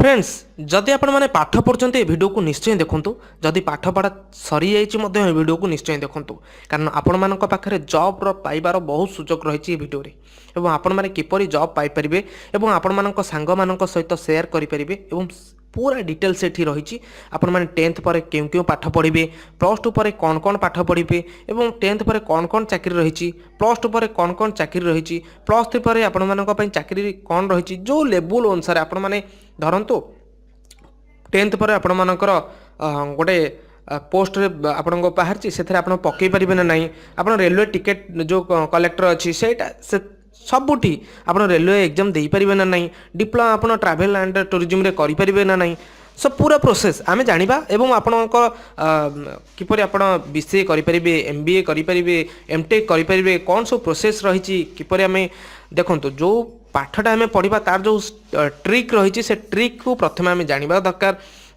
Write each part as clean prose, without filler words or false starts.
Friends, ଯଦି ଆପଣମାନେ ପାଠ ପଢ଼ୁଛନ୍ତି, ଏ ଭିଡ଼ିଓକୁ ନିଶ୍ଚୟ ଦେଖନ୍ତୁ। ଯଦି ପାଠପଢ଼ା ସରିଯାଇଛି ମଧ୍ୟ ଏ ଭିଡ଼ିଓକୁ ନିଶ୍ଚୟ ଦେଖନ୍ତୁ, କାରଣ ଆପଣମାନଙ୍କ ପାଖରେ ଜବ୍ର ପାଇବାର ବହୁତ ସୁଯୋଗ ରହିଛି ଏ ଭିଡ଼ିଓରେ। ଏବଂ ଆପଣମାନେ କିପରି ଜବ୍ ପାଇପାରିବେ ଏବଂ ଆପଣମାନଙ୍କ ସାଙ୍ଗମାନଙ୍କ ସହିତ ସେୟାର କରିପାରିବେ ଏବଂ ପୁରା ଡିଟେଲ୍ସ ଏଠି ରହିଛି। ଆପଣମାନେ ଟେନ୍ଥ ପରେ କେଉଁ କେଉଁ ପାଠ ପଢ଼ିବେ, ପ୍ଲସ୍ ଟୁ ପରେ କ'ଣ କ'ଣ ପାଠ ପଢ଼ିବେ ଏବଂ ଟେନ୍ଥ ପରେ କ'ଣ କ'ଣ ଚାକିରି ରହିଛି, ପ୍ଲସ୍ ଟୁ ପରେ କ'ଣ କ'ଣ ଚାକିରି ରହିଛି, ପ୍ଲସ୍ ଥ୍ରୀ ପରେ ଆପଣମାନଙ୍କ ପାଇଁ ଚାକିରି କ'ଣ ରହିଛି, ଯେଉଁ ଲେବୁଲ୍ ଅନୁସାରେ ଆପଣମାନେ ଧରନ୍ତୁ ଟେନ୍ଥ ପରେ ଆପଣମାନଙ୍କର ଗୋଟେ ପୋଷ୍ଟରେ ଆପଣଙ୍କ ବାହାରିଛି, ସେଥିରେ ଆପଣ ପକାଇ ପାରିବେ ନା ନାହିଁ, ଆପଣ ରେଲୱେ ଟିକେଟ୍ ଯେଉଁ କଲେକ୍ଟର ଅଛି, ସେଇଟା ସେ ସବୁଠି ଆପଣ ରେଲୱେ ଏକ୍ଜାମ୍ ଦେଇପାରିବେ ନା ନାହିଁ, ଡିପ୍ଲୋମା ଆପଣ ଟ୍ରାଭେଲ୍ ଆଣ୍ଡ ଟୁରିଜିମ୍ରେ କରିପାରିବେ ନା ନାହିଁ, ସो ପୁରା ପ୍ରୋସେସ୍ ଆମେ ଜାଣିବା। ଏବଂ ଆପଣଙ୍କ କିପରି ଆପଣ ବିସିଏ କରିପାରିବେ, ଏମବିଏ କରିପାରିବେ, ଏମଟେକ୍ କରିପାରିବେ, କ'ଣ ସବୁ ପ୍ରୋସେସ୍ ରହିଛି, କିପରି ଆମେ ଦେଖନ୍ତୁ ଯେଉଁ ପାଠଟା ଆମେ ପଢ଼ିବା, ତାର ଯେଉଁ ଟ୍ରିକ୍ ରହିଛି, ସେ ଟ୍ରିକ୍କୁ ପ୍ରଥମେ ଆମେ ଜାଣିବା ଦରକାର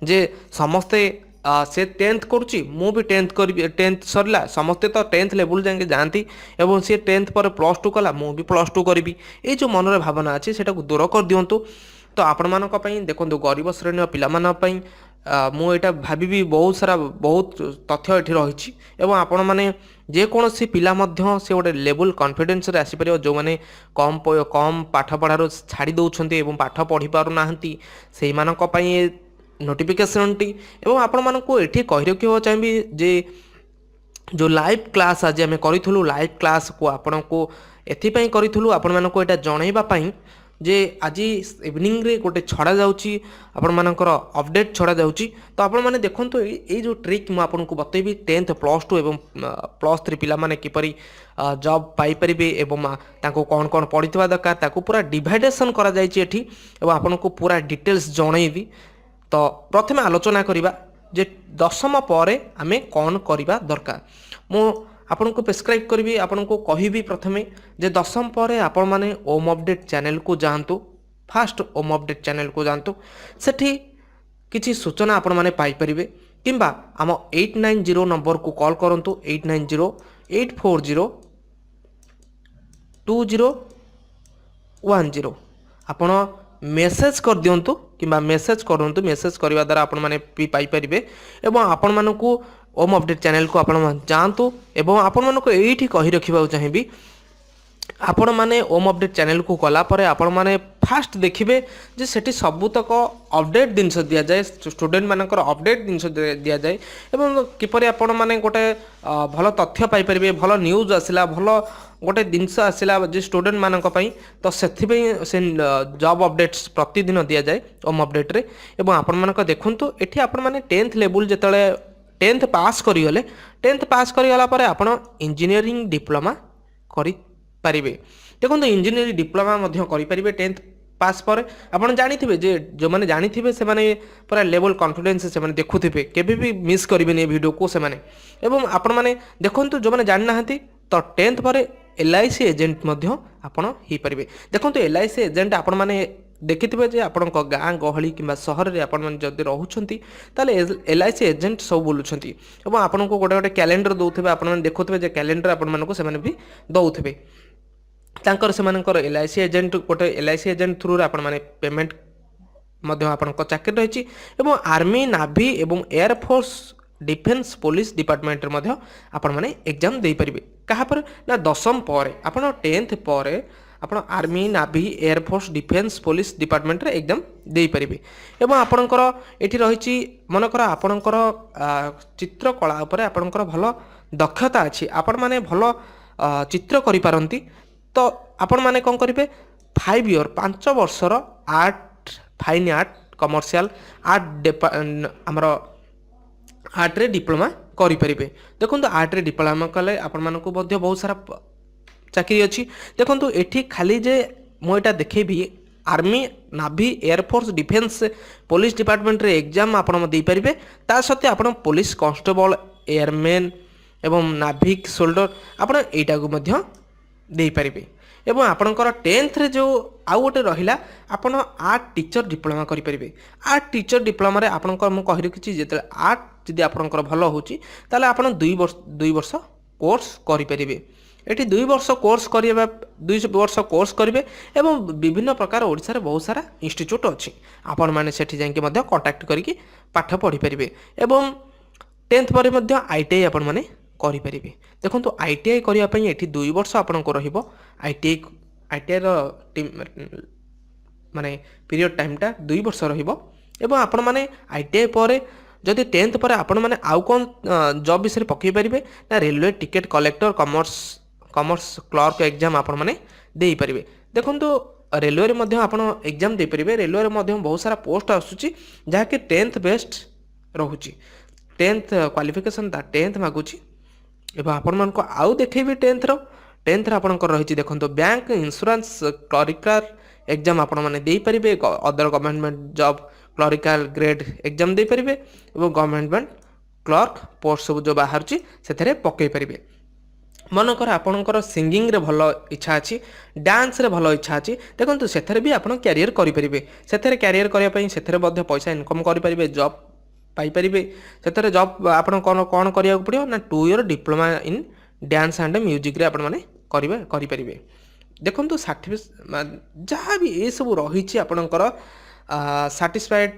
ଯେ ସମସ୍ତେ ସେ ଟେନ୍ଥ କରୁଛି, ମୁଁ ବି ଟେନ୍ଥ କରିବି, ଟେନ୍ଥ ସରିଲା, ସମସ୍ତେ ତ ଟେନ୍ଥ ଲେବୁଲ୍ ଯାକେ ଯାଆନ୍ତି ଏବଂ ସିଏ ଟେନ୍ଥ ପରେ ପ୍ଲସ୍ ଟୁ କଲା, ମୁଁ ବି ପ୍ଲସ୍ ଟୁ କରିବି, ଏଇ ଯେଉଁ ମନରେ ଭାବନା ଅଛି, ସେଇଟାକୁ ଦୂର କରିଦିଅନ୍ତୁ। ତ ଆପଣମାନଙ୍କ ପାଇଁ ଦେଖନ୍ତୁ, ଗରିବ ଶ୍ରେଣୀର ପିଲାମାନଙ୍କ ପାଇଁ ମୁଁ ଏଇଟା ଭାବିବି, ବହୁତ ସାରା ବହୁତ ତଥ୍ୟ ଏଠି ରହିଛି ଏବଂ ଆପଣମାନେ ଯେକୌଣସି ପିଲା ମଧ୍ୟ ସେ ଗୋଟେ ଲେବୁଲ୍ କନଫିଡେନ୍ସରେ ଆସିପାରିବ। ଯେଉଁମାନେ କମ୍ ପାଠପଢ଼ାରୁ ଛାଡ଼ି ଦେଉଛନ୍ତି ଏବଂ ପାଠ ପଢ଼ି ପାରୁନାହାନ୍ତି, ସେଇମାନଙ୍କ ପାଇଁ ଏ ନୋଟିଫିକେସନ୍ଟି। ଏବଂ ଆପଣମାନଙ୍କୁ ଏଠି କହି ରଖିବାକୁ ଚାହିଁବି ଯେ ଯେଉଁ ଲାଇଭ୍ କ୍ଲାସ୍ ଆଜି ଆମେ କରିଥିଲୁ, ଲାଇଭ୍ କ୍ଲାସ୍କୁ ଆପଣଙ୍କୁ ଏଥିପାଇଁ କରିଥିଲୁ, ଆପଣମାନଙ୍କୁ ଏଇଟା ଜଣାଇବା ପାଇଁ ଯେ ଆଜି ଇଭିନିଂରେ ଗୋଟେ ଛଡ଼ା ଯାଉଛି, ଆପଣମାନଙ୍କର ଅପଡ଼େଟ୍ ଛଡ଼ା ଯାଉଛି। ତ ଆପଣମାନେ ଦେଖନ୍ତୁ, ଏଇ ଯେଉଁ ଟ୍ରିକ୍ ମୁଁ ଆପଣଙ୍କୁ ବତେଇବି, ଟେନ୍ଥ, ପ୍ଲସ୍ ଟୁ ଏବଂ ପ୍ଲସ୍ ଥ୍ରୀ ପିଲାମାନେ କିପରି ଜବ୍ ପାଇପାରିବେ ଏବଂ ତାଙ୍କୁ କ'ଣ କ'ଣ ପଢ଼ିଥିବା ଦରକାର, ତାକୁ ପୁରା ଡିଭାଇଡେସନ୍ କରାଯାଇଛି ଏଠି ଏବଂ ଆପଣଙ୍କୁ ପୁରା ଡିଟେଲ୍ସ ଜଣେଇବି। ତ ପ୍ରଥମେ ଆଲୋଚନା କରିବା ଯେ ଦଶମ ପରେ ଆମେ କ'ଣ କରିବା ଦରକାର। ମୁଁ ଆପଣଙ୍କୁ ପ୍ରେସକ୍ରାଇବ୍ କରିବି, ଆପଣଙ୍କୁ କହିବି ପ୍ରଥମେ ଯେ ଦଶମ ପରେ ଆପଣମାନେ ଓମ୍ ଅପଡ଼େଟ୍ ଚ୍ୟାନେଲକୁ ଯାଆନ୍ତୁ। ଫାଷ୍ଟ ଓମ୍ ଅପଡ଼େଟ୍ ଚ୍ୟାନେଲକୁ ଯାଆନ୍ତୁ, ସେଠି କିଛି ସୂଚନା ଆପଣମାନେ ପାଇପାରିବେ। କିମ୍ବା ଆମ 890 ନମ୍ବରକୁ କଲ୍ କରନ୍ତୁ, 8908402010। ଆପଣ ମେସେଜ୍ କରିଦିଅନ୍ତୁ କିମ୍ବା ମେସେଜ୍ କରନ୍ତୁ। ମେସେଜ୍ କରିବା ଦ୍ୱାରା ଆପଣମାନେ ବି ପାଇପାରିବେ। ଏବଂ ଆପଣମାନଙ୍କୁ ଓମ୍ ଅପଡ଼େଟ୍ ଚ୍ୟାନେଲକୁ ଆପଣ ଯାଆନ୍ତୁ। ଏବଂ ଆପଣମାନଙ୍କୁ ଏଇଠି କହି ରଖିବାକୁ ଚାହିଁବି, ଆପଣମାନେ ଓମ୍ ଅପଡ଼େଟ୍ ଚ୍ୟାନେଲକୁ ଗଲା ପରେ ଆପଣମାନେ ଫାଷ୍ଟ ଦେଖିବେ ଯେ ସେଠି ସବୁତକ ଅପଡ଼େଟ୍ ଜିନିଷ ଦିଆଯାଏ, ଷ୍ଟୁଡେଣ୍ଟମାନଙ୍କର ଅପଡ଼େଟ୍ ଜିନିଷ ଦିଆଯାଏ ଏବଂ କିପରି ଆପଣମାନେ ଗୋଟେ ଭଲ ତଥ୍ୟ ପାଇପାରିବେ, ଭଲ ନ୍ୟୁଜ୍ ଆସିଲା, ଭଲ ଗୋଟେ ଜିନିଷ ଆସିଲା ଯେ ଷ୍ଟୁଡେଣ୍ଟମାନଙ୍କ ପାଇଁ, ତ ସେଥିପାଇଁ ସେ ଜବ୍ ଅପଡ଼େଟ୍ସ ପ୍ରତିଦିନ ଦିଆଯାଏ ଓମ୍ ଅପଡ଼େଟ୍ରେ। ଏବଂ ଆପଣମାନଙ୍କ ଦେଖନ୍ତୁ, ଏଠି ଆପଣମାନେ ଟେନ୍ଥ ଲେବୁଲ୍ ଯେତେବେଳେ ଟେନ୍ଥ ପାସ୍ କରିଗଲେ, ଟେନ୍ଥ ପାସ୍ କରିଗଲା ପରେ ଆପଣ ଇଞ୍ଜିନିୟରିଂ ଡିପ୍ଲୋମା କରିପାରିବେ। ଦେଖନ୍ତୁ, ଇଞ୍ଜିନିୟରିଂ ଡିପ୍ଲୋମା ମଧ୍ୟ କରିପାରିବେ ଟେନ୍ଥ ପାସ୍ ପରେ। ଆପଣ ଜାଣିଥିବେ ଯେ ଯେଉଁମାନେ ଜାଣିଥିବେ, ସେମାନେ ପୁରା ଲେବୁଲ୍ କନଫିଡେନ୍ସ ସେମାନେ ଦେଖୁଥିବେ, କେବେ ବି ମିସ୍ କରିବେନି ଏ ଭିଡ଼ିଓକୁ ସେମାନେ। ଏବଂ ଆପଣମାନେ ଦେଖନ୍ତୁ, ଯେଉଁମାନେ ଜାଣିନାହାନ୍ତି, ତ ଟେନ୍ଥ ପରେ ଏଲ୍ଆଇସି ଏଜେଣ୍ଟ ମଧ୍ୟ ଆପଣ ହେଇପାରିବେ। ଦେଖନ୍ତୁ, ଏଲ୍ଆଇସି ଏଜେଣ୍ଟ ଆପଣମାନେ ଦେଖିଥିବେ ଯେ ଆପଣଙ୍କ ଗାଁ ଗହଳି କିମ୍ବା ସହରରେ ଆପଣମାନେ ଯଦି ରହୁଛନ୍ତି, ତାହେଲେ ଏଲ୍ଆଇସି ଏଜେଣ୍ଟ ସବୁ ବୁଲୁଛନ୍ତି ଏବଂ ଆପଣଙ୍କୁ ଗୋଟେ ଗୋଟେ କ୍ୟାଲେଣ୍ଡର ଦେଉଥିବେ। ଆପଣମାନେ ଦେଖୁଥିବେ ଯେ କ୍ୟାଲେଣ୍ଡର ଆପଣମାନଙ୍କୁ ସେମାନେ ବି ଦେଉଥିବେ। ତାଙ୍କର ସେମାନଙ୍କର ଏଲ୍ଆଇସି ଏଜେଣ୍ଟ, ଗୋଟେ ଏଲ୍ଆଇସି ଏଜେଣ୍ଟ ଥ୍ରୁରେ ଆପଣମାନେ ପେମେଣ୍ଟ ମଧ୍ୟ ଆପଣଙ୍କ ଚାକିରି ରହିଛି। ଏବଂ ଆର୍ମି, ନାଭି ଏବଂ ଏୟାରଫୋର୍ସ, ଡିଫେନ୍ସ, ପୋଲିସ ଡିପାର୍ଟମେଣ୍ଟରେ ମଧ୍ୟ ଆପଣମାନେ ଏକ୍ଜାମ୍ ଦେଇପାରିବେ। କାହା ପରେ ନା ଦଶମ ପରେ। ଆପଣ ଟେନ୍ଥ ପରେ ଆପଣ army, navy, air force, defence, police ଡିପାର୍ଟମେଣ୍ଟରେ ଏକ୍ଜାମ୍ ଦେଇପାରିବେ। ଏବଂ ଆପଣଙ୍କର ଏଠି ରହିଛି, ମନେକର ଆପଣଙ୍କର ଚିତ୍ରକଳା ଉପରେ ଆପଣଙ୍କର ଭଲ ଦକ୍ଷତା ଅଛି, ଆପଣମାନେ ଭଲ ଚିତ୍ର କରିପାରନ୍ତି, ତ ଆପଣମାନେ କ'ଣ କରିବେ? 5 ଇୟର୍, 5 ବର୍ଷର art, fine art, commercial art, ଆମର ଆର୍ଟରେ ଡିପ୍ଲୋମା କରିପାରିବେ। ଦେଖନ୍ତୁ, ଆର୍ଟରେ ଡିପ୍ଲୋମା କଲେ ଆପଣମାନଙ୍କୁ ମଧ୍ୟ ବହୁତ ସାରା ଚାକିରି ଅଛି। ଦେଖନ୍ତୁ, ଏଠି ଖାଲି ଯେ ମୁଁ ଏଇଟା ଦେଖେଇବି, army, navy, air force, defence, police ଡିପାର୍ଟମେଣ୍ଟରେ ଏକ୍ଜାମ୍ ଆପଣ ଦେଇପାରିବେ। ତା ସତ୍ତ୍ୱେ ଆପଣ ପୋଲିସ କନଷ୍ଟେବଳ, ଏୟାରମେନ୍ ଏବଂ ନାଭିକ୍ ସୋଲଜର, ଆପଣ ଏଇଟାକୁ ମଧ୍ୟ ଦେଇପାରିବେ। ଏବଂ ଆପଣଙ୍କର ଟେନ୍ଥରେ ଯେଉଁ ଆଉ ଗୋଟେ ରହିଲା, ଆପଣ ଆର୍ଟ ଟିଚର ଡିପ୍ଲୋମା କରିପାରିବେ। ଆର୍ଟ ଟିଚର ଡିପ୍ଲୋମାରେ ଆପଣଙ୍କର ମୁଁ କହି ରଖିଛି, ଯେତେବେଳେ ଆର୍ଟ ଯଦି ଆପଣଙ୍କର ଭଲ ହେଉଛି, ତାହେଲେ ଆପଣ 2 ବର୍ଷ କୋର୍ସ କରିପାରିବେ। ଏଠି 2 ବର୍ଷ କୋର୍ସ କରିବା, 2 ବର୍ଷ କୋର୍ସ କରିବେ ଏବଂ ବିଭିନ୍ନ ପ୍ରକାର ଓଡ଼ିଶାରେ ବହୁତ ସାରା ଇନଷ୍ଟିଚ୍ୟୁଟ୍ ଅଛି। ଆପଣମାନେ ସେଠି ଯାଇକି ମଧ୍ୟ କଣ୍ଟାକ୍ଟ କରିକି ପାଠ ପଢ଼ିପାରିବେ ଏବଂ 10th ପରେ ମଧ୍ୟ ଆଇଟିଆଇ ଆପଣମାନେ କରିପାରିବେ। ଦେଖନ୍ତୁ, ଆଇଟିଆଇ କରିବା ପାଇଁ ଏଠି 2 ବର୍ଷ ଆପଣଙ୍କୁ ରହିବ। ଆଇଟିଆଇର ମାନେ ପିରିୟଡ଼ ଟାଇମ୍ଟା 2 ବର୍ଷ ରହିବ। ଏବଂ ଆପଣମାନେ ଆଇଟିଆଇ ପରେ ଯଦି 10th ପରେ ଆପଣମାନେ ଆଉ କ'ଣ ଜବ୍ ବିଷୟରେ ପକାଇ ପାରିବେ ନା railway ticket collector, commerce clerk exam ଆପଣମାନେ ଦେଇପାରିବେ। ଦେଖନ୍ତୁ, ରେଲୱେରେ ମଧ୍ୟ ଆପଣ ଏକ୍ଜାମ୍ ଦେଇପାରିବେ। ରେଲୱେରେ ମଧ୍ୟ ବହୁତ ସାରା ପୋଷ୍ଟ ଆସୁଛି, ଯାହାକି 10th best ରହୁଛି। 10th qualification ତା 10th ମାଗୁଛି। ଏବଂ ଆପଣମାନଙ୍କୁ ଆଉ ଦେଖେଇବି 10ଥର। 10ଥରେ ଆପଣଙ୍କର ରହିଛି, ଦେଖନ୍ତୁ, ବ୍ୟାଙ୍କ, ଇନ୍ସୁରାନ୍ସ କ୍ଲରିକାଲ ଏକ୍ଜାମ୍ ଆପଣମାନେ ଦେଇପାରିବେ। Other government job clerical grade exam ଦେଇପାରିବେ ଏବଂ ଗଭର୍ଣ୍ଣମେଣ୍ଟ କ୍ଲର୍କ ପୋଷ୍ଟ ସବୁ ଯେଉଁ ବାହାରୁଛି, ସେଥିରେ ପକାଇ ପାରିବେ। ମନେକର ଆପଣଙ୍କର ସିଙ୍ଗିଂରେ ଭଲ ଇଚ୍ଛା ଅଛି, ଡ୍ୟାନ୍ସରେ ଭଲ ଇଚ୍ଛା ଅଛି, ଦେଖନ୍ତୁ, ସେଥିରେ ବି ଆପଣ କ୍ୟାରିୟର କରିପାରିବେ। ସେଥିରେ କ୍ୟାରିୟର କରିବା ପାଇଁ ସେଥିରେ ମଧ୍ୟ ପଇସା ଇନକମ୍ କରିପାରିବେ, ଜବ୍ ପାଇପାରିବେ। ସେଥିରେ ଜବ୍ ଆପଣ କ'ଣ କ'ଣ କରିବାକୁ ପଡ଼ିବ ନା 2 year diploma in dance and ମ୍ୟୁଜିକ୍ରେ ଆପଣମାନେ କରିପାରିବେ। ଦେଖନ୍ତୁ, ଯାହା ବି ଏସବୁ ରହିଛି ଆପଣଙ୍କର ସାର୍ଟିଫାଇଡ୍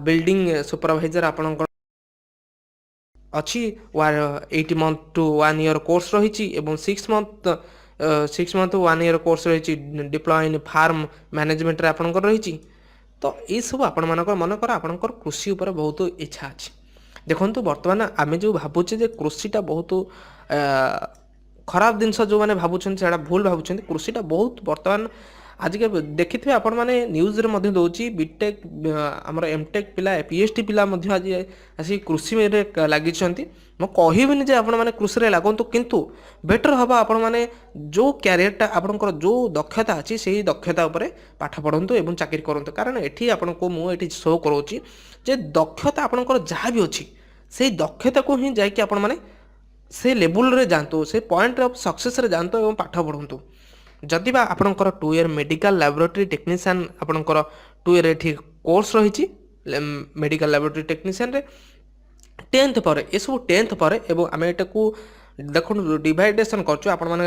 ବିଲ୍ଡିଂ ସୁପରଭାଇଜର ଆପଣଙ୍କର ଅଛି, 8 month to 1 year course ରହିଛି ଏବଂ 6 month 1 year course ରହିଛି। ଡିପ୍ଲୋମା ଇନ୍ ଫାର୍ମ ମ୍ୟାନେଜମେଣ୍ଟରେ ଆପଣଙ୍କର ରହିଛି। ତ ଏଇସବୁ ଆପଣମାନଙ୍କର, ମନେକର ଆପଣଙ୍କର କୃଷି ଉପରେ ବହୁତ ଇଚ୍ଛା ଅଛି। ଦେଖନ୍ତୁ, ବର୍ତ୍ତମାନ ଆମେ ଯେଉଁ ଭାବୁଛେ ଯେ କୃଷିଟା ବହୁତ ଖରାପ ଜିନିଷ, ଯେଉଁମାନେ ଭାବୁଛନ୍ତି ସେଇଟା ଭୁଲ ଭାବୁଛନ୍ତି। କୃଷିଟା ବହୁତ ବର୍ତ୍ତମାନ ଆଜିକା ଦେଖିଥିବେ ଆପଣମାନେ, ନ୍ୟୁଜ୍ରେ ମଧ୍ୟ ଦେଉଛି, ବିଟେକ୍, ଆମର ଏମଟେକ୍ ପିଲା, ପିଏଚଡି ପିଲା ମଧ୍ୟ ଆଜି ଆସିକି କୃଷିରେ ଲାଗିଛନ୍ତି। ମୁଁ କହିବିନି ଯେ ଆପଣମାନେ କୃଷିରେ ଲାଗନ୍ତୁ, କିନ୍ତୁ ବେଟର୍ ହେବ ଆପଣମାନେ ଯେଉଁ କ୍ୟାରିୟରଟା ଆପଣଙ୍କର ଯେଉଁ ଦକ୍ଷତା ଅଛି, ସେଇ ଦକ୍ଷତା ଉପରେ ପାଠ ପଢ଼ନ୍ତୁ ଏବଂ ଚାକିରି କରନ୍ତୁ। କାରଣ ଏଠି ଆପଣଙ୍କୁ ମୁଁ ଏଠି ଶୋ କରାଉଛି ଯେ ଦକ୍ଷତା ଆପଣଙ୍କର ଯାହା ବି ଅଛି, ସେଇ ଦକ୍ଷତାକୁ ହିଁ ଯାଇକି ଆପଣମାନେ ସେ ଲେବୁଲରେ ଯାଆନ୍ତୁ, ସେ ପଏଣ୍ଟ ଅଫ୍ ସକ୍ସେସରେ ଯାଆନ୍ତୁ ଏବଂ ପାଠ ପଢ଼ନ୍ତୁ। ଯଦି ବା ଆପଣଙ୍କର 2 year medical laboratory technician, ଆପଣଙ୍କର 2 ଇୟର୍ ଏଠି କୋର୍ସ ରହିଛି ମେଡ଼ିକାଲ ଲାବୋରେଟୋରୀ ଟେକ୍ନିସିଆନରେ 10th ପରେ। ଏସବୁ 10th ପରେ ଏବଂ ଆମେ ଏଟାକୁ ଦେଖନ୍ତୁ ଡିଭାଇଡେସନ୍ କରୁଛୁ ଆପଣମାନେ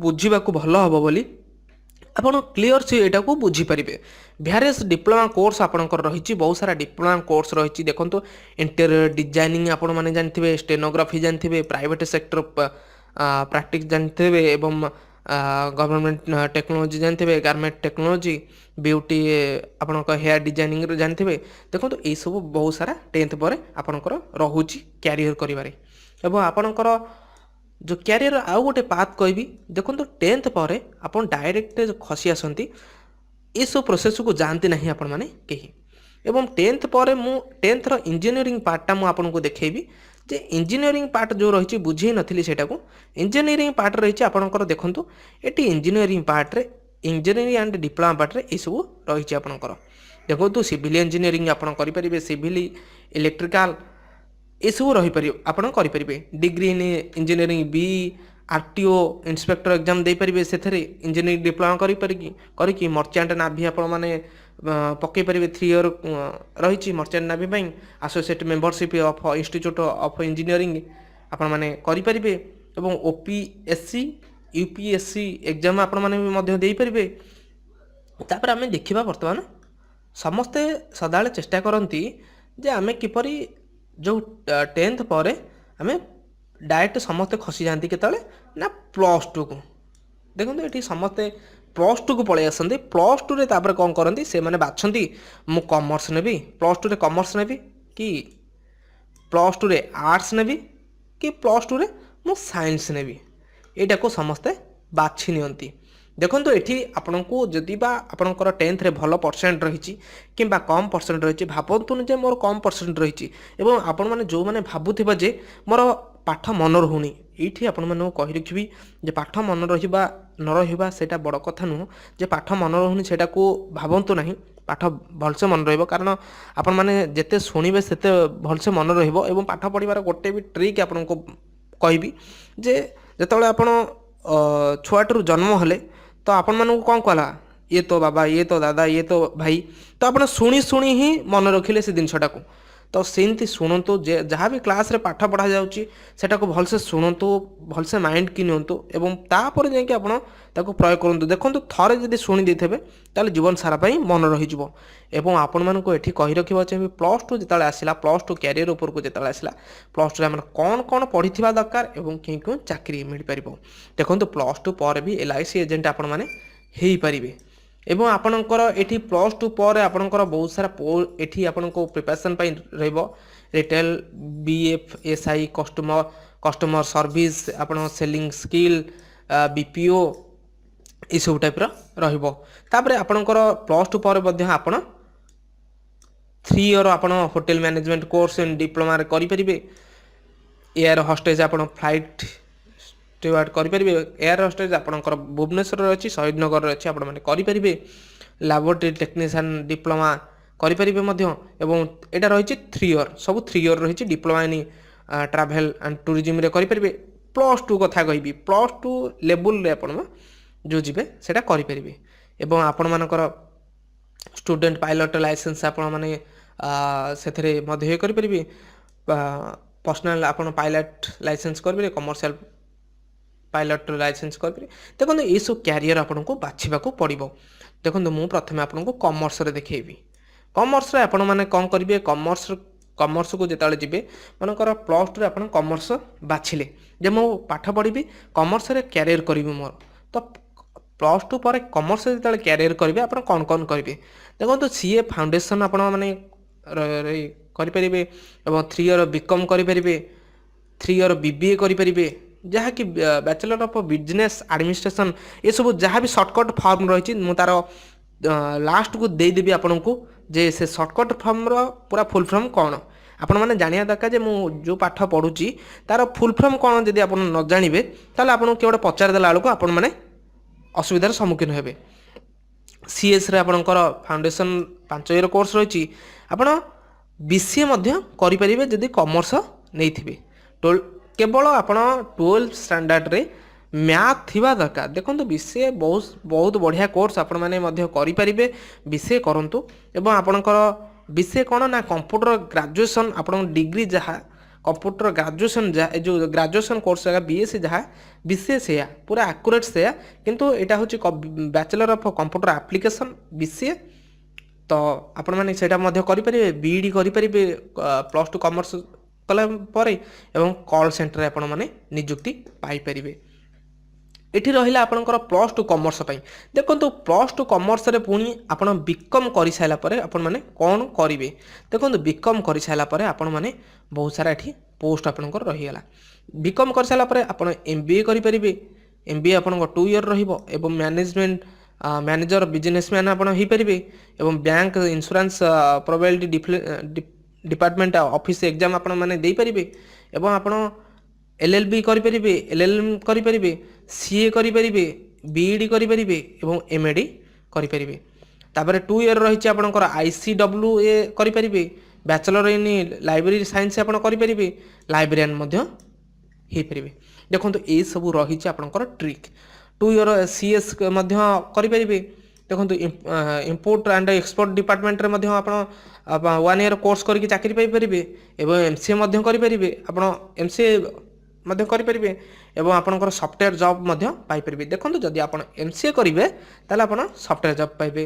ବୁଝିବାକୁ ଭଲ ହେବ ବୋଲି। ଆପଣ କ୍ଲିଅର୍ ସେ ଏଇଟାକୁ ବୁଝିପାରିବେ। ଭ୍ୟାରିୟସ୍ ଡିପ୍ଲୋମା କୋର୍ସ ଆପଣଙ୍କର ରହିଛି, ବହୁତ ସାରା ଡିପ୍ଲୋମା କୋର୍ସ ରହିଛି। ଦେଖନ୍ତୁ, ଇଣ୍ଟେରିୟର ଡିଜାଇନିଂ ଆପଣମାନେ ଜାଣିଥିବେ, ଷ୍ଟେନୋଗ୍ରାଫି ଜାଣିଥିବେ, ପ୍ରାଇଭେଟ୍ ସେକ୍ଟର ପ୍ରାକ୍ଟିସ୍ ଜାଣିଥିବେ ଏବଂ ଗଭର୍ଣ୍ଣମେଣ୍ଟ ଟେକ୍ନୋଲୋଜି ଜାଣିଥିବେ, ଗାର୍ମେଣ୍ଟ ଟେକ୍ନୋଲୋଜି, ବିୟୁଟି, ଆପଣଙ୍କ ହେୟାର ଡିଜାଇନିଂରେ ଜାଣିଥିବେ। ଦେଖନ୍ତୁ, ଏଇସବୁ ବହୁତ ସାରା 10th ପରେ ଆପଣଙ୍କର ରହୁଛି କ୍ୟାରିୟର କରିବାରେ। ଏବଂ ଆପଣଙ୍କର ଯେଉଁ କ୍ୟାରିୟର ଆଉ ଗୋଟେ ପାଥ୍ କହିବି, ଦେଖନ୍ତୁ, 10th ପରେ ଆପଣ ଡାଇରେକ୍ଟ ଖସି ଆସନ୍ତି, ଏସବୁ ପ୍ରୋସେସକୁ ଯାଆନ୍ତି ନାହିଁ ଆପଣମାନେ କେହି। ଏବଂ 10th ପରେ ମୁଁ 10ଥର ଇଞ୍ଜିନିୟରିଂ ପାର୍ଟଟା ମୁଁ ଆପଣଙ୍କୁ ଦେଖେଇବି ଯେ ଇଞ୍ଜିନିୟରିଂ ପାର୍ଟ ଯେଉଁ ରହିଛି, ବୁଝେଇ ନଥିଲି ସେଇଟାକୁ। ଇଞ୍ଜିନିୟରିଂ ପାର୍ଟ ରହିଛି ଆପଣଙ୍କର। ଦେଖନ୍ତୁ, ଏଠି ଇଞ୍ଜିନିୟରିଂ ପାର୍ଟରେ, ଇଞ୍ଜିନିୟରିଂ ଆଣ୍ଡ ଡିପ୍ଲୋମା ପାର୍ଟରେ ଏସବୁ ରହିଛି ଆପଣଙ୍କର। ଦେଖନ୍ତୁ, ସିଭିଲ୍ ଇଞ୍ଜିନିୟରିଂ ଆପଣ କରିପାରିବେ, ସିଭିଲ୍, ଇଲେକ୍ଟ୍ରିକାଲ ଏସବୁ ରହିପାରିବ, ଆପଣ କରିପାରିବେ। Degree in engineering B RTO inspector exam ଦେଇପାରିବେ। ସେଥିରେ ଇଞ୍ଜିନିୟରିଂ ଡିପ୍ଲୋମା କରିପାରିକି କରିକି ମର୍ଚାଣ୍ଟ ନାଭି ଆପଣମାନେ ପକାଇ ପାରିବେ। 3 ଇୟର୍ ରହିଛି ମର୍ଚାଣ୍ଟ ନାଭି ପାଇଁ। Associate membership of institute of engineering ଆପଣମାନେ କରିପାରିବେ ଏବଂ OPSC, UPSC exam ଆପଣମାନେ ବି ମଧ୍ୟ ଦେଇପାରିବେ। ତାପରେ ଆମେ ଦେଖିବା, ବର୍ତ୍ତମାନ ସମସ୍ତେ ସଦାବେଳେ ଚେଷ୍ଟା କରନ୍ତି ଯେ ଆମେ କିପରି ଯେଉଁ 10th ପରେ ଆମେ ଡାଇରେକ୍ଟ ସମସ୍ତେ ଖସିଯାଆନ୍ତି କେତେବେଳେ ନା +2କୁ। ଦେଖନ୍ତୁ, ଏଠି ସମସ୍ତେ +2କୁ ପଳେଇ ଆସନ୍ତି। +2ରେ ତାପରେ କ'ଣ କରନ୍ତି ସେମାନେ? ବାଛନ୍ତି, ମୁଁ କମର୍ସ ନେବି, +2ରେ କମର୍ସ ନେବି କି +2ରେ ଆର୍ଟ୍ସ ନେବି କି +2ରେ ମୁଁ ସାଇନ୍ସ ନେବି। ଏଇଟାକୁ ସମସ୍ତେ ବାଛି ନିଅନ୍ତି। ଦେଖନ୍ତୁ, ଏଠି ଆପଣଙ୍କୁ ଯଦି ବା ଆପଣଙ୍କର 10ଥରେ ଭଲ ପରସେଣ୍ଟ ରହିଛି କିମ୍ବା କମ୍ ପରସେଣ୍ଟ ରହିଛି, ଭାବନ୍ତୁନି ଯେ ମୋର କମ୍ ପରସେଣ୍ଟ ରହିଛି। ଏବଂ ଆପଣମାନେ ଯେଉଁମାନେ ଭାବୁଥିବେ ଯେ ମୋର ପାଠ ମନ ରହୁନି, ଏଇଠି ଆପଣମାନଙ୍କୁ କହି ରଖିବି ଯେ ପାଠ ମନ ରହିବା ନ ରହିବା ସେଇଟା ବଡ଼ କଥା ନୁହଁ। ଯେ ପାଠ ମନ ରହୁନି, ସେଇଟାକୁ ଭାବନ୍ତୁ ନାହିଁ। ପାଠ ଭଲସେ ମନେ ରହିବ, କାରଣ ଆପଣମାନେ ଯେତେ ଶୁଣିବେ ସେତେ ଭଲସେ ମନେ ରହିବ। ଏବଂ ପାଠ ପଢ଼ିବାର ଗୋଟେ ବି ଟ୍ରିକ୍ ଆପଣଙ୍କୁ କହିବି ଯେ ଯେତେବେଳେ ଆପଣ ଛୁଆଟିରୁ ଜନ୍ମ ହେଲେ, ତ ଆପଣମାନଙ୍କୁ କ'ଣ କଲା? ଇଏ ତୋ ବାବା, ଇଏ ତୋ ଦାଦା, ଇଏ ତୋ ଭାଇ। ତ ଆପଣ ଶୁଣି ଶୁଣି ହିଁ ମନେ ରଖିଲେ ସେ ଜିନିଷଟାକୁ। ତ ସେମିତି ଶୁଣନ୍ତୁ ଯେ ଯାହା ବି କ୍ଲାସ୍ରେ ପାଠ ପଢ଼ାଯାଉଛି, ସେଟାକୁ ଭଲସେ ଶୁଣନ୍ତୁ, ଭଲସେ ମାଇଣ୍ଡକି ନିଅନ୍ତୁ ଏବଂ ତାପରେ ଯାଇକି ଆପଣ ତାକୁ ପ୍ରୟୋଗ କରନ୍ତୁ। ଦେଖନ୍ତୁ, ଥରେ ଯଦି ଶୁଣି ଦେଇଥିବେ, ତାହେଲେ ଜୀବନ ସାରା ପାଇଁ ମନେ ରହିଯିବ। ଏବଂ ଆପଣମାନଙ୍କୁ ଏଠି କହି ରଖିବାକୁ ଚାହିଁବି, +2 ଯେତେବେଳେ ଆସିଲା, +2 କ୍ୟାରିୟର ଉପରକୁ ଯେତେବେଳେ ଆସିଲା, +2ରେ ଆମର କ'ଣ କ'ଣ ପଢ଼ିଥିବା ଦରକାର ଏବଂ କେଉଁ କେଉଁ ଚାକିରି ମିଳିପାରିବ? ଦେଖନ୍ତୁ, +2 ପରେ ବି ଏଲ୍ଆଇସି ଏଜେଣ୍ଟ ଆପଣମାନେ ହେଇପାରିବେ ଏବଂ ଆପଣଙ୍କର ଏଠି +2 ପରେ ଆପଣଙ୍କର ବହୁତ ସାରା ଏଠି ଆପଣଙ୍କୁ ପ୍ରିପାରେସନ୍ ପାଇଁ ରହିବ। ରିଟେଲ, ବିଏଫ୍ଏସ୍ଆଇ, କଷ୍ଟମର ସର୍ଭିସ୍, ଆପଣ ସେଲିଂ ସ୍କିଲ୍, ବିପିଓ, ଏସବୁ ଟାଇପ୍ର ରହିବ। ତାପରେ ଆପଣଙ୍କର +2 ପରେ ମଧ୍ୟ ଆପଣ 3 ଇୟର୍ ଆପଣ ହୋଟେଲ ମ୍ୟାନେଜମେଣ୍ଟ କୋର୍ସ ଡିପ୍ଲୋମାରେ କରିପାରିବେ। ଏୟାର ହଷ୍ଟେଜ୍, ଆପଣ ଫ୍ଲାଇଟ୍ ଷ୍ଟିୱାର୍ଡ କରିପାରିବେ। ଏୟାର ହଷ୍ଟେଜ୍ ଆପଣଙ୍କର ଭୁବନେଶ୍ୱରରେ ଅଛି, ଶହୀଦନଗରରେ ଅଛି, ଆପଣମାନେ କରିପାରିବେ। ଲାବୋରେଟୋରୀ ଟେକ୍ନିସିଆନ୍ ଡିପ୍ଲୋମା କରିପାରିବେ ମଧ୍ୟ ଏବଂ ଏଇଟା ରହିଛି 3 ଇୟର୍, ସବୁ 3 ଇୟର୍ ରହିଛି। ଡିପ୍ଲୋମା ଇନ୍ ଟ୍ରାଭେଲ୍ ଆଣ୍ଡ ଟୁରିଜିମ୍ରେ କରିପାରିବେ। +2 କଥା କହିବି, +2 ଲେବୁଲ୍ରେ ଆପଣ ଯେଉଁ ଯିବେ, ସେଇଟା କରିପାରିବେ। ଏବଂ ଆପଣମାନଙ୍କର ଷ୍ଟୁଡେଣ୍ଟ ପାଇଲଟ ଲାଇସେନ୍ସ ଆପଣମାନେ ସେଥିରେ ମଧ୍ୟ ଇଏ କରିପାରିବେ। ପର୍ସନାଲ ଆପଣ ପାଇଲଟ ଲାଇସେନ୍ସ କରିପାରିବେ, କମର୍ସିଆଲ ପାଇଲଟ ଲାଇସେନ୍ସ କରିପାରିବେ। ଦେଖନ୍ତୁ, ଏସବୁ କ୍ୟାରିୟର ଆପଣଙ୍କୁ ବାଛିବାକୁ ପଡ଼ିବ। ଦେଖନ୍ତୁ, ମୁଁ ପ୍ରଥମେ ଆପଣଙ୍କୁ କମର୍ସରେ ଦେଖେଇବି। କମର୍ସରେ ଆପଣମାନେ କ'ଣ କରିବେ? କମର୍ସକୁ ଯେତେବେଳେ ଯିବେ, ମନେକର +2ରେ ଆପଣ କମର୍ସ ବାଛିଲେ ଯେ ମୁଁ ପାଠ ପଢ଼ିବି, କମର୍ସରେ କ୍ୟାରିୟର କରିବି ମୋର। ତ +2 ପରେ କମର୍ସ ଯେତେବେଳେ କ୍ୟାରିୟର କରିବେ, ଆପଣ କ'ଣ କ'ଣ କରିବେ? ଦେଖନ୍ତୁ, ସିଏ ଫାଉଣ୍ଡେସନ୍ ଆପଣମାନେ କରିପାରିବେ ଏବଂ 3 ଇୟର୍ ବିକମ୍ କରିପାରିବେ, 3 ଇୟର୍ ବିବିଏ କରିପାରିବେ, ଯାହାକି ବ୍ୟାଚଲର ଅଫ୍ ବିଜନେସ୍ ଆଡ଼ମିନିଷ୍ଟ୍ରେସନ୍। ଏସବୁ ଯାହା ବି ସର୍ଟକଟ୍ ଫର୍ମ ରହିଛି, ମୁଁ ତା'ର ଲାଷ୍ଟକୁ ଦେଇଦେବି ଆପଣଙ୍କୁ ଯେ ସେ ସର୍ଟକଟ୍ ଫର୍ମର ପୁରା ଫୁଲ୍ ଫର୍ମ କ'ଣ। ଆପଣମାନେ ଜାଣିବା ଦରକାର ଯେ ମୁଁ ଯେଉଁ ପାଠ ପଢ଼ୁଛି, ତା'ର ଫୁଲ୍ ଫର୍ମ କ'ଣ। ଯଦି ଆପଣ ନ ଜାଣିବେ, ତାହେଲେ ଆପଣଙ୍କୁ କିଏ ଗୋଟେ ପଚାରିଦେଲା ବେଳକୁ ଆପଣମାନେ ଅସୁବିଧାର ସମ୍ମୁଖୀନ ହେବେ। ସିଏସ୍ରେ ଆପଣଙ୍କର ଫାଉଣ୍ଡେସନ୍ 5 ଇୟର୍ କୋର୍ସ ରହିଛି। ଆପଣ ବିସିଏ ମଧ୍ୟ କରିପାରିବେ ଯଦି କମର୍ସ ନେଇଥିବେ। କେବଳ ଆପଣ 12 ଷ୍ଟାଣ୍ଡାର୍ଡ଼ରେ ମ୍ୟାଥ୍ ଥିବା ଦରକାର। ଦେଖନ୍ତୁ, ବିସିଏ ବହୁତ ବହୁତ ବଢ଼ିଆ କୋର୍ସ, ଆପଣମାନେ ମଧ୍ୟ କରିପାରିବେ। ବିସିଏ କରନ୍ତୁ ଏବଂ ଆପଣଙ୍କର ବିସିଏ କ'ଣ ନା କମ୍ପ୍ୟୁଟର ଗ୍ରାଜୁଏସନ୍, ଆପଣଙ୍କ ଡିଗ୍ରୀ ଯାହା, କମ୍ପ୍ୟୁଟର ଗ୍ରାଜୁଏସନ୍ ଯାହା, ଏ ଯେଉଁ ଗ୍ରାଜୁଏସନ୍ କୋର୍ସ ଯାହା, ବିଏସ୍ସି ଯାହା, ବିସିଏ ସେୟା, ପୁରା ଆକୁରେଟ୍ ସେୟା। କିନ୍ତୁ ଏଇଟା ହେଉଛି bachelor of computer application, BCA. ତ ଆପଣମାନେ ସେଇଟା ମଧ୍ୟ କରିପାରିବେ। ବିଇଡ଼ି କରିପାରିବେ +2 କମର୍ସ କଲା ପରେ ଏବଂ କଲ୍ ସେଣ୍ଟରରେ ଆପଣମାନେ ନିଯୁକ୍ତି ପାଇପାରିବେ। ଏଠି ରହିଲା ଆପଣଙ୍କର +2 କମର୍ସ ପାଇଁ। ଦେଖନ୍ତୁ, +2 କମର୍ସରେ ପୁଣି ଆପଣ ବିକମ୍ କରିସାରିଲା ପରେ ଆପଣମାନେ କ'ଣ କରିବେ? ଦେଖନ୍ତୁ, ବିକମ୍ କରିସାରିଲା ପରେ ଆପଣମାନେ ବହୁତ ସାରା ଏଠି ପୋଷ୍ଟ ଆପଣଙ୍କର ରହିଗଲା। ବିକମ୍ କରିସାରିଲା ପରେ ଆପଣ ଏମ୍ବିଏ କରିପାରିବେ। ଏମ୍ବିଏ ଆପଣଙ୍କ 2 ଇୟର୍ ରହିବ ଏବଂ ମ୍ୟାନେଜମେଣ୍ଟ, ମ୍ୟାନେଜର, ବିଜନେସମ୍ୟାନ୍ ଆପଣ ହେଇପାରିବେ ଏବଂ bank, insurance, probability department office exam ଆପଣମାନେ ଦେଇପାରିବେ ଏବଂ ଆପଣ ଏଲ୍ଏଲ୍ବି କରିପାରିବେ, ଏଲ୍ଏଲ୍ଏମ୍ କରିପାରିବେ, ସିଏ କରିପାରିବେ, ବିଇଡ଼ି କରିପାରିବେ ଏବଂ ଏମ୍ଏଡି କରିପାରିବେ। ତାପରେ 2 ଇୟର୍ ରହିଛି ଆପଣଙ୍କର, ଆଇସିଡବ୍ଲ୍ୟୁ ଏ କରିପାରିବେ। ବ୍ୟାଚଲର ଇନ୍ ଲାଇବ୍ରେରୀ ସାଇନ୍ସ ଆପଣ କରିପାରିବେ, ଲାଇବ୍ରେରିଆନ୍ ମଧ୍ୟ ହେଇପାରିବେ। ଦେଖନ୍ତୁ, ଏଇସବୁ ରହିଛି ଆପଣଙ୍କର ଟ୍ରିକ୍। 2 ଇୟର୍ ସିଏସ୍ ମଧ୍ୟ କରିପାରିବେ। ଦେଖନ୍ତୁ, ଇମ୍ପୋର୍ଟ ଆଣ୍ଡ ଏକ୍ସପୋର୍ଟ ଡିପାର୍ଟମେଣ୍ଟରେ ମଧ୍ୟ ଆପଣ 1 ଇୟର୍ କୋର୍ସ କରିକି ଚାକିରି ପାଇପାରିବେ ଏବଂ ଏମ୍ସିଏ ମଧ୍ୟ କରିପାରିବେ। ଆପଣ ଏମ୍ସିଏ ମଧ୍ୟ କରିପାରିବେ ଏବଂ ଆପଣଙ୍କର ସଫ୍ଟୱେର୍ ଜବ୍ ମଧ୍ୟ ପାଇପାରିବେ। ଦେଖନ୍ତୁ, ଯଦି ଆପଣ ଏମ୍ସିଏ କରିବେ, ତାହେଲେ ଆପଣ ସଫ୍ଟୱେର୍ ଜବ୍ ପାଇବେ।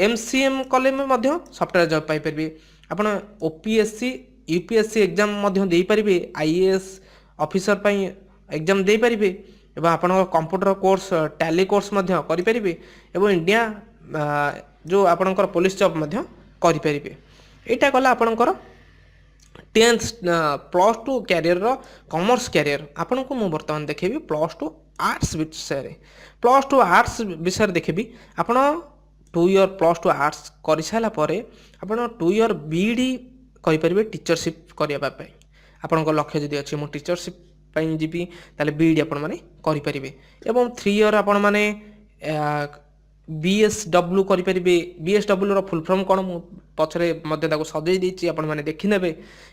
ଏମ୍ସିଏମ୍ କଲେ ବି ମଧ୍ୟ ସଫ୍ଟୱେର୍ ଜବ୍ ପାଇପାରିବେ। ଆପଣ ଓପିଏସ୍ସି, ୟୁପିଏସ୍ସି ଏକ୍ଜାମ୍ ମଧ୍ୟ ଦେଇପାରିବେ। ଆଇଏଏସ୍ ଅଫିସର ପାଇଁ ଏକ୍ଜାମ୍ ଦେଇପାରିବେ ଏବଂ ଆପଣଙ୍କ କମ୍ପ୍ୟୁଟର କୋର୍ସ, ଟାଲି କୋର୍ସ ମଧ୍ୟ କରିପାରିବେ ଏବଂ ଇଣ୍ଡିଆ ଯେଉଁ ଆପଣଙ୍କର ପୋଲିସ ଜବ୍ ମଧ୍ୟ କରିପାରିବେ। ଏଇଟା ଗଲା ଆପଣଙ୍କର 10th, +2 କ୍ୟାରିୟରର କମର୍ସ କ୍ୟାରିୟର। ଆପଣଙ୍କୁ ମୁଁ ବର୍ତ୍ତମାନ ଦେଖେଇବି +2 ଆର୍ଟ୍ସ ବିଷୟରେ। +2 ଆର୍ଟ୍ସ ବିଷୟରେ ଦେଖିବି। ଆପଣ 2 ଇୟର୍ +2 ଆର୍ଟ୍ସ କରିସାରିଲା ପରେ ଆପଣ 2 ଇୟର୍ ବିଇଡ଼ି କରିପାରିବେ ଟିଚରସିପ୍ କରିବା ପାଇଁ। ଆପଣଙ୍କ ଲକ୍ଷ୍ୟ ଯଦି ଅଛି, ମୁଁ ଟିଚରସିପ୍ ପାଇଁ ଯିବି, ତାହେଲେ ବିଇଡ଼ି ଆପଣମାନେ କରିପାରିବେ ଏବଂ 3 ଇୟର୍ ଆପଣମାନେ ବିଏସ୍ଡବ୍ଲ୍ୟୁ କରିପାରିବେ। ବିଏସ୍ଡବ୍ଲ୍ୟୁର ଫୁଲ୍ ଫର୍ମ କ'ଣ, ମୁଁ ପଛରେ ମଧ୍ୟ ତାକୁ ସଜେଇ ଦେଇଛି, ଆପଣମାନେ ଦେଖିନେବେ।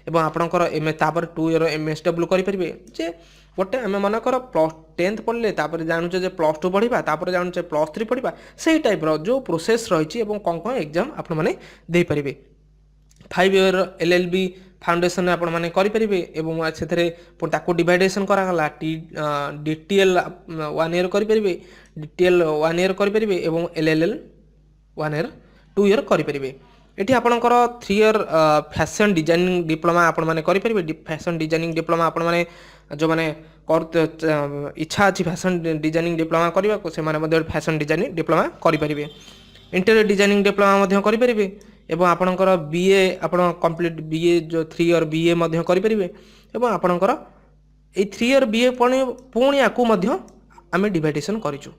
ଏବଂ ଆପଣଙ୍କର ଏମ୍ ତାପରେ 2 ଇୟର୍ ଏମ୍ଏସ୍ଡବ୍ଲ୍ୟୁ କରିପାରିବେ। ଯେ ଗୋଟେ ଆମେ ମନେକର 10th ପଢ଼ିଲେ, ତାପରେ ଜାଣୁଛେ ଯେ +2 ପଢ଼ିବା, ତାପରେ ଜାଣୁଛେ +3 ପଢ଼ିବା, ସେଇ ଟାଇପ୍ର ଯେଉଁ ପ୍ରୋସେସ୍ ରହିଛି ଏବଂ କ'ଣ କ'ଣ ଏକ୍ଜାମ୍ ଆପଣମାନେ ଦେଇପାରିବେ। 5 year LLB foundation ଆପଣମାନେ କରିପାରିବେ ଏବଂ ସେଥିରେ ପୁଣି ତାକୁ ଡିଭାଇଡେସନ୍ କରାଗଲା। DTL 1 year କରିପାରିବେ, DTL 1 year କରିପାରିବେ ଏବଂ LLL 1 year, 2 year କରିପାରିବେ। ଏଠି ଆପଣଙ୍କର 3 year fashion designing diploma ଆପଣମାନେ କରିପାରିବେ। ଫ୍ୟାସନ୍ ଡିଜାଇନିଂ ଡିପ୍ଲୋମା ଆପଣମାନେ ଯେଉଁମାନେ କରୁ ଇଚ୍ଛା ଅଛି ଫ୍ୟାସନ୍ ଡିଜାଇନିଂ ଡିପ୍ଲୋମା କରିବାକୁ, ସେମାନେ ମଧ୍ୟ ଫ୍ୟାସନ୍ ଡିଜାଇନିଂ ଡିପ୍ଲୋମା କରିପାରିବେ। ଇଣ୍ଟେରିୟର ଡିଜାଇନିଂ ଡିପ୍ଲୋମା ମଧ୍ୟ କରିପାରିବେ ଏବଂ ଆପଣଙ୍କର ବିଏ, ଆପଣ କମ୍ପ୍ଲିଟ୍ ବିଏ ଯେଉଁ 3 ଇୟର୍ ବିଏ ମଧ୍ୟ କରିପାରିବେ। ଏବଂ ଆପଣଙ୍କର ଏଇ 3 ଇୟର୍ ବିଏ ପୁଣି ପୁଣି ଆକୁ ମଧ୍ୟ ଆମେ ଡିଭାଇଡେସନ୍ କରିଛୁ,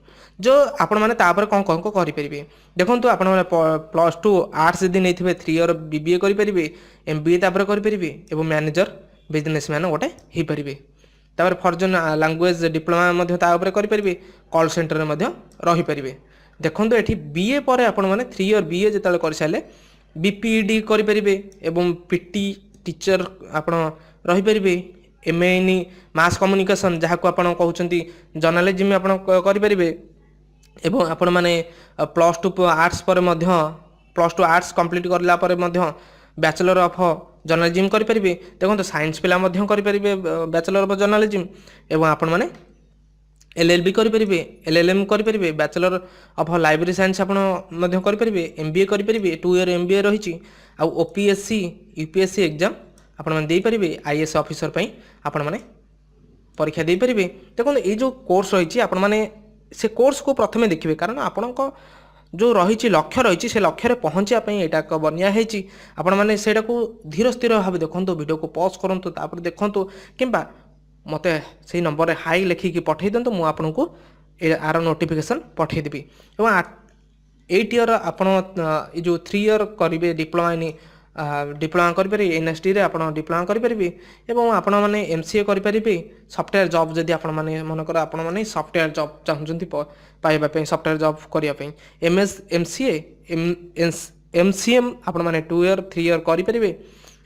ଯେଉଁ ଆପଣମାନେ ତାପରେ କ'ଣ କ'ଣ କରିପାରିବେ। ଦେଖନ୍ତୁ, ଆପଣମାନେ +2 ଆର୍ଟ୍ସ ଯଦି ନେଇଥିବେ, 3 ଇୟର୍ ବିବିଏ କରିପାରିବେ, ଏମବିଏ ତାପରେ କରିପାରିବେ ଏବଂ ମ୍ୟାନେଜର, ବିଜନେସମ୍ୟାନ୍ ଗୋଟେ ହେଇପାରିବେ। ତାପରେ ଫରେନ୍ ଲାଙ୍ଗୁଏଜ ଡିପ୍ଲୋମା ମଧ୍ୟ ତା ଉପରେ କରିପାରିବେ, କଲ୍ ସେଣ୍ଟରରେ ମଧ୍ୟ ରହିପାରିବେ। ଦେଖନ୍ତୁ, ଏଠି ବିଏ ପରେ ଆପଣମାନେ 3 ଇୟର୍ ବିଏ ଯେତେବେଳେ କରିସାରିଲେ ବିପିଇଡି କରିପାରିବେ ଏବଂ ପିଟି ଟିଚର ଆପଣ ରହିପାରିବେ। ଏମ୍ଏ ଇନ୍ ମାସ୍ କମ୍ୟୁନିକେସନ୍, ଯାହାକୁ ଆପଣ କହୁଛନ୍ତି ଜର୍ଣ୍ଣାଲିଜିମ୍, ଆପଣ କରିପାରିବେ। ଏବଂ ଆପଣମାନେ +2 ଆର୍ଟ୍ସ ପରେ ମଧ୍ୟ, +2 ଆର୍ଟ୍ସ କମ୍ପ୍ଲିଟ୍ କରିଲା ପରେ ମଧ୍ୟ ବ୍ୟାଚଲର ଅଫ୍ ଜର୍ଣ୍ଣାଲିଜିମ୍ କରିପାରିବେ। ଦେଖନ୍ତୁ, ସାଇନ୍ସ ପିଲା ମଧ୍ୟ କରିପାରିବେ ବ୍ୟାଚଲର ଅଫ୍ ଜର୍ଣ୍ଣାଲିଜିମ୍। ଏବଂ ଆପଣମାନେ ଏଲ୍ଏଲ୍ବି କରିପାରିବେ, ଏଲ୍ଏଲ୍ଏମ୍ କରିପାରିବେ, ବ୍ୟାଚଲର ଅଫ୍ ଲାଇବ୍ରେରୀ ସାଇନ୍ସ ଆପଣ ମଧ୍ୟ କରିପାରିବେ, ଏମ୍ବିଏ କରିପାରିବେ, 2 ଇୟର୍ ଏମ୍ବିଏ ରହିଛି। ଆଉ ଓପିଏସ୍ସି, ୟୁପିଏସ୍ସି ଏକ୍ଜାମ୍ ଆପଣମାନେ ଦେଇପାରିବେ। ଆଇଏଏସ୍ ଅଫିସର ପାଇଁ ଆପଣମାନେ ପରୀକ୍ଷା ଦେଇପାରିବେ। ଦେଖନ୍ତୁ, ଏଇ ଯେଉଁ କୋର୍ସ ରହିଛି, ଆପଣମାନେ ସେ କୋର୍ସକୁ ପ୍ରଥମେ ଦେଖିବେ, କାରଣ ଆପଣଙ୍କ ଯେଉଁ ରହିଛି ଲକ୍ଷ୍ୟ ରହିଛି, ସେ ଲକ୍ଷ୍ୟରେ ପହଞ୍ଚିବା ପାଇଁ ଏଇଟା ଏକ ବନିଆ ହେଇଛି। ଆପଣମାନେ ସେଇଟାକୁ ଧୀର ସ୍ଥିର ଭାବେ ଦେଖନ୍ତୁ, ଭିଡ଼ିଓକୁ ପଜ୍ କରନ୍ତୁ, ତାପରେ ଦେଖନ୍ତୁ କିମ୍ବା ମୋତେ ସେଇ ନମ୍ବରରେ ହାଇ ଲେଖିକି ପଠାଇ ଦିଅନ୍ତୁ, ମୁଁ ଆପଣଙ୍କୁ ଆର ନୋଟିଫିକେସନ୍ ପଠାଇଦେବି। ଏବଂ 8 ଇୟର୍ ଆପଣ ଏ ଯେଉଁ 3 ଇୟର୍ କରିବେ, ଡିପ୍ଲୋମା ଇନ୍ ଡିପ୍ଲୋମା କରିପାରିବେ, ଏନ୍ଏସ୍ଡିରେ ଆପଣ ଡିପ୍ଲୋମା କରିପାରିବେ ଏବଂ ଆପଣମାନେ ଏମ୍ସିଏ କରିପାରିବେ। ସଫ୍ଟୱେୟାର ଜବ୍ ଯଦି ଆପଣମାନେ ମନେକର ଆପଣମାନେ ସଫ୍ଟୱେୟାର ଜବ୍ ଚାହୁଁଛନ୍ତି ପାଇବା ପାଇଁ, ସଫ୍ଟୱେୟାର ଜବ୍ କରିବା ପାଇଁ MS, MCA, M C M ଆପଣମାନେ 2 ଇୟର୍, 3 ଇୟର୍ କରିପାରିବେ।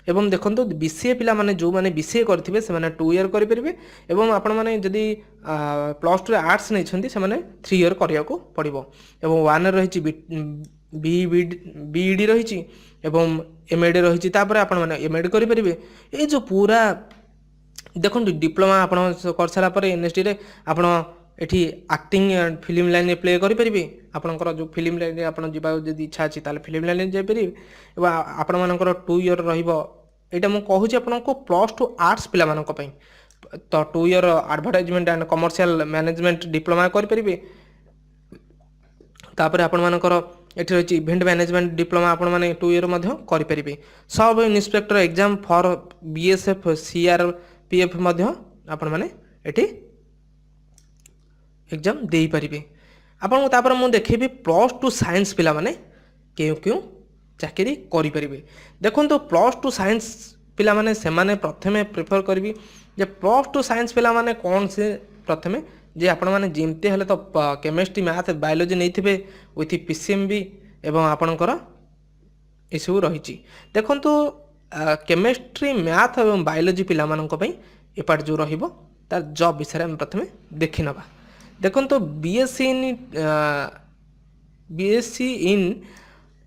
ଏବଂ ଦେଖନ୍ତୁ, ବିସିଏ ପିଲାମାନେ, ଯେଉଁମାନେ ବିସିଏ କରିଥିବେ, ସେମାନେ 2 ଇୟର୍ କରିପାରିବେ। ଏବଂ ଆପଣମାନେ ଯଦି +2ରେ ଆର୍ଟ୍ସ ନେଇଛନ୍ତି, ସେମାନେ 3 ଇୟର୍ କରିବାକୁ ପଡ଼ିବ। ଏବଂ 1 ଇୟର୍ ରହିଛି, ବି ବିଇଡ଼ି ରହିଛି ଏବଂ ଏମ୍ଏଡ଼ି ରହିଛି। ତାପରେ ଆପଣମାନେ ଏମ୍ଏଡ଼ି କରିପାରିବେ। ଏଇ ଯେଉଁ ପୁରା ଦେଖନ୍ତୁ, ଡିପ୍ଲୋମା ଆପଣ କରିସାରିଲା ପରେ ଏନ୍ଏସ୍ଡିରେ ଆପଣ ଏଠି ଆକ୍ଟିଂ ଆଣ୍ଡ ଫିଲ୍ମ ଲାଇନ୍ରେ ପ୍ଲେ କରିପାରିବେ। ଆପଣଙ୍କର ଯେଉଁ ଫିଲ୍ମ ଲାଇନ୍ରେ ଆପଣ ଯିବାକୁ ଯଦି ଇଚ୍ଛା ଅଛି, ତାହେଲେ ଫିଲ୍ମ ଲାଇନ୍ରେ ଯାଇପାରିବେ। ଏବଂ ଆପଣମାନଙ୍କର 2 ଇୟର୍ ରହିବ। ଏଇଟା ମୁଁ କହୁଛି ଆପଣଙ୍କୁ +2 ଆର୍ଟ୍ସ ପିଲାମାନଙ୍କ ପାଇଁ। ତ 2 year advertisement and commercial management diploma କରିପାରିବେ। ତାପରେ ଆପଣମାନଙ୍କର ଏଠି ରହିଛି ଇଭେଣ୍ଟ ମ୍ୟାନେଜମେଣ୍ଟ ଡିପ୍ଲୋମା, ଆପଣମାନେ 2 ଇୟର୍ ମଧ୍ୟ କରିପାରିବେ। Sub inspector exam for BSF, CRPF ମଧ୍ୟ ଆପଣମାନେ ଏଠି ଏକ୍ଜାମ୍ ଦେଇପାରିବେ। ଆପଣଙ୍କୁ ତାପରେ ମୁଁ ଦେଖେଇବି +2 ସାଇନ୍ସ ପିଲାମାନେ କେଉଁ କେଉଁ ଚାକିରି କରିପାରିବେ। ଦେଖନ୍ତୁ, +2 ସାଇନ୍ସ ପିଲାମାନେ, ସେମାନେ ପ୍ରଥମେ ପ୍ରିଫର କରିବି ଯେ +2 ସାଇନ୍ସ ପିଲାମାନେ କ'ଣ ସେ ପ୍ରଥମେ ଯେ ଆପଣମାନେ ଯେମିତି ହେଲେ ତ କେମିଷ୍ଟ୍ରି, ମ୍ୟାଥ୍, ବାୟୋଲୋଜି ନେଇଥିବେ ୱିଥ୍ ପିସିଏମ୍ବି ଏବଂ ଆପଣଙ୍କର ଏସବୁ ରହିଛି। ଦେଖନ୍ତୁ, କେମିଷ୍ଟ୍ରି, ମ୍ୟାଥ୍ ଏବଂ ବାୟୋଲୋଜି ପିଲାମାନଙ୍କ ପାଇଁ ଏପାର୍ଟ ଯେଉଁ ରହିବ, ତାର ଜବ୍ ବିଷୟରେ ଆମେ ପ୍ରଥମେ ଦେଖିନେବା। ଦେଖନ୍ତୁ, ବିଏସ୍ସି ଇନ୍